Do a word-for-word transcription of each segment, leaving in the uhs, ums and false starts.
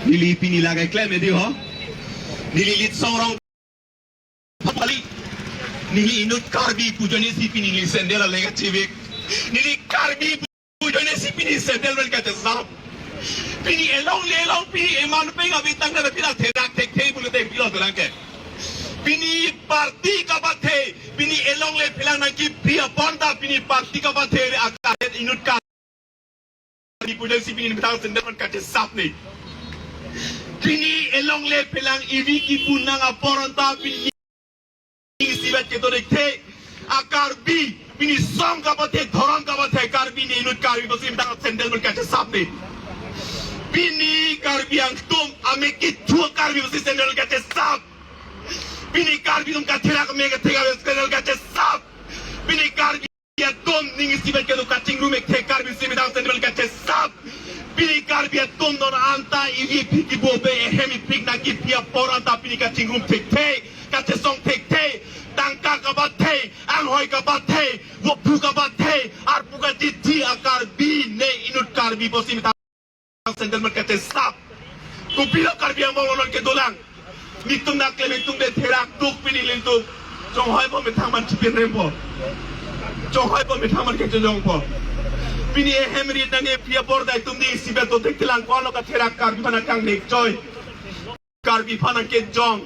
Neli pini lake klem edi ho. Neli lit songrong pali. Neli inut Karbi pu ajoine si pini neli sandal le kachevek. Neli Karbi pu ajoine si pini sandal le kachesap. Pini elongle elong pini eman pen abitang na pini therak thekthe pulote pilo terang ke. Pini party kapathe, pini elongle phelang nangkipi apor ta pini party kapathe le akaret inut Karbi pu ajoine si pini methang sandal man kachesap ne. Pini elongle phelang evi kipu nang apor ta pini ning isivet kedo thekthe. A Karbi, pini song kapathe, dhorom kapathe Karbi ne inut Karbi pusi methang sandal man kachesap ne. Pini Karbi angtum amek kithu Karbi pusi sandal kachesap. Pini Karbi atum katherak me katherak sandal kachesap. Pini Karbi atum ning isivet kedo kachingrum thekthe Karbi si methang sandal kachesap. Pini Karbi atum non anta evi phiki bobe ehem ipik nangkipi apor ta pini kachingrum thekthe, kachesong thekthe, tangka kapathe, anghoi kapathe, wokphu kapathe, arpu kachiti a Karbi ne inut Karbi pusi methang sandal man kachesap. Kopilo Karbi Anglong lo non kedolang. Nelitum nangklem itum de therak duk pini nelitum. Chonghoipo methang man chipin rempo. Chonghoipo methang man kachejongpo. Pini ehem rit nangkipi apor ta itum ning isivet do thekthelang, ko-an lo katherak Karbi aphan nangkangnek choi. Karbi aphan nangkejong,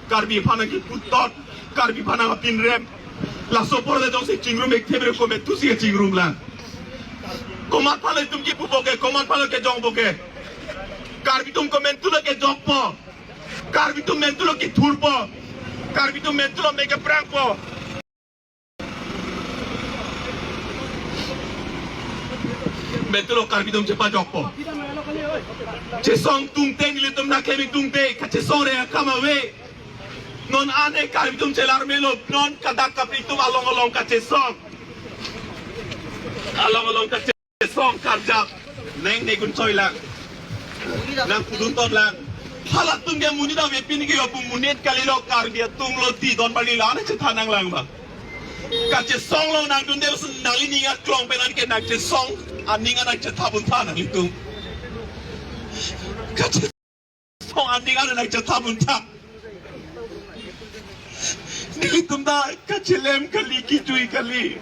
Karbi aphan nangkeputot, Karbi aphan nangpinrem. Laso apor le jongsi chingrum thekthe bre komat thusi chingrum lang. Komat aphan itum kipupo ke, komat aphan kejongpo ke. Karbi atum komat thulo kejokpo. Karbi atum komat thulo kethurpo. Karbi atum komat thulo me keprangpo. Komat thulo Karbi atum chepajokpo. Chesong tungte nelitum nangklem tungte, kachesong re akam ave. Non ane Karbi atum chelar melo, non kadak kapri atum along along kachesong. Along along kachesong karjap. Neng ne kun choi lang. Nangpudun ton lang. Halatum ke monit ave pini ke yo pu monit kalilo, Karbi atum lo ti don bali la ne chethan nanglang ba. Kachesong lo nangdunde bas nangli ning aklong pen an ke nangchesong, aning an nangchetha buntha nanglitum. Kachesong aning an nangchetha buntha. Nelitum ta kachelem kali, kejui kali.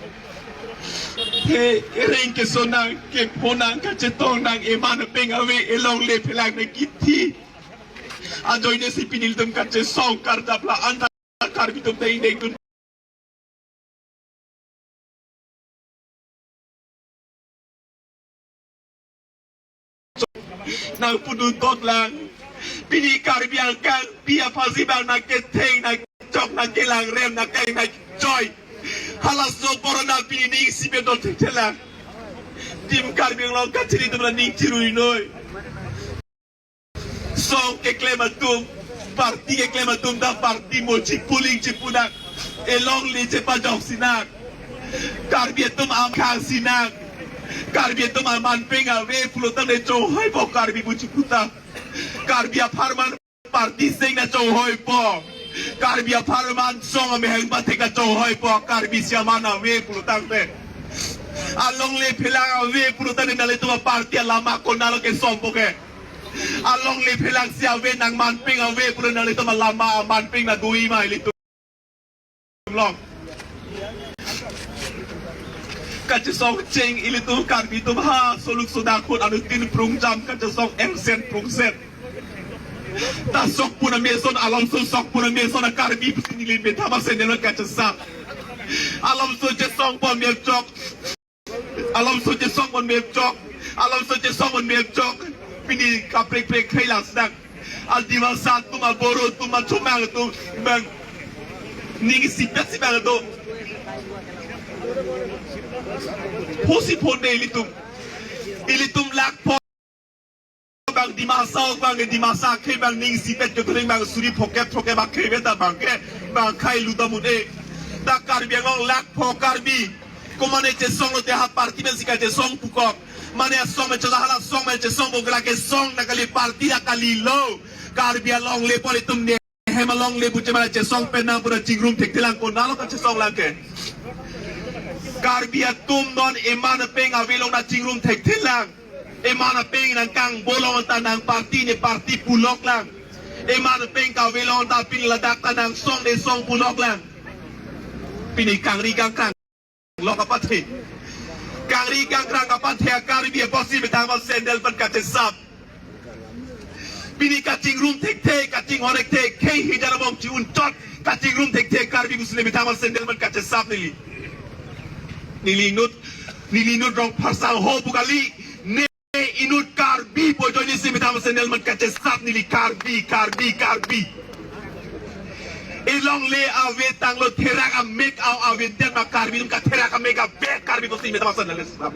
He, ereng keso nang, kepho nang, kachetong nang, eman pen ave, elongle phelang nangkithi. Ajoine si pini nelitum kachesong karjap la anta Karbi atum ta ingdeng dun. Nangpudun tot lang. Pini Karbi angkang, pi aphansi bang nangketheng, nangkechok, nangkelang rem, nangkang nangchoi. Halaso apor ta pini ning isivet do thekthelang. Team Karbi Anglong kachiri atum la ning chirui noi. Song keklem atum, party keklem atum ta party mo chipuling chipunak, elongle chepajok sinak. Karbi atum amkhang sinak. Karbi atum aman pen ave pulo tangte chonghoipo Karbi buchi puta. Karbi apharman party seng ta chonghoipo. Karbi apharman song amehang pathek ta chonghoipo. Karbi si aman ave pulo tangte. Alongle phelang ave pulo tangte nanglitum aparty alama konat lo kesompo ke. Alongle phelang si ave, nangman pen ave pulo nanglitum alama aman pen nangdui ma ilitum along. Kachesong cheng ilitum Karbi atum ha soluk sodak ahut anuttin prungjam kachesong ersen prungset. Ta sok puna meson, alamso sok puna meson a Karbi pusi neli methang sandal kachesap. Alamso chesong pon mepchok. Alamso chesong pon mepchok. Alamso chesong pon mepchok. Pini kaprek prek khai lang sdak. A Dimasa atum, a Boro atum, a Chomang atum bang ning isivet si bang atum. Phosi phonde ilitum. Ilitum lakh pho bang Dimasa ok bang Dimasa akhei bang ning isivet kedo ning bang suri phokep phokep akhei beta bang ke bang khai luta mute. Ta Karbi Anglong lakh pho Karbi. Komane chesong lote ha party pensi kachesong pukok. Mane asong me chela hala song me chesong bogla kesong na kali party na kalilo. Karbi alongle pon itum ne hem alongle buche mane chesong pen nang pura chingrum thekthelang konat lo kachesong lang ke. Karbi atum non eman pen ave along nangchingrum thekthelang. Eman apeng nangkangbo long ta nang party ne party pulok lang. Eman apeng kave long ta pini ladak ta nang song ne song pulok lang. Pini kangri kangkrang lok apathe. Kangri kangkrang apathe a Karbi apotsi methang ma sandal pen kachesap. Pini kachingrum thekthe, kachinghon thekthe, khei hijar abong chi-un chot, kachingrum thekthe Karbi pusi le methang ma sandal pen kachesap neli. Neli inut, neli inut rong pharsang ho pu kali, ne inut Karbi pu ajoinesi methang ma sandal pen kachesap neli Karbi, Karbi, Karbi. Elongle ave tanglo therak amek au ave den ma Karbi atum katherak amek ave Karbi pusi methang ma sandal pen kachesap.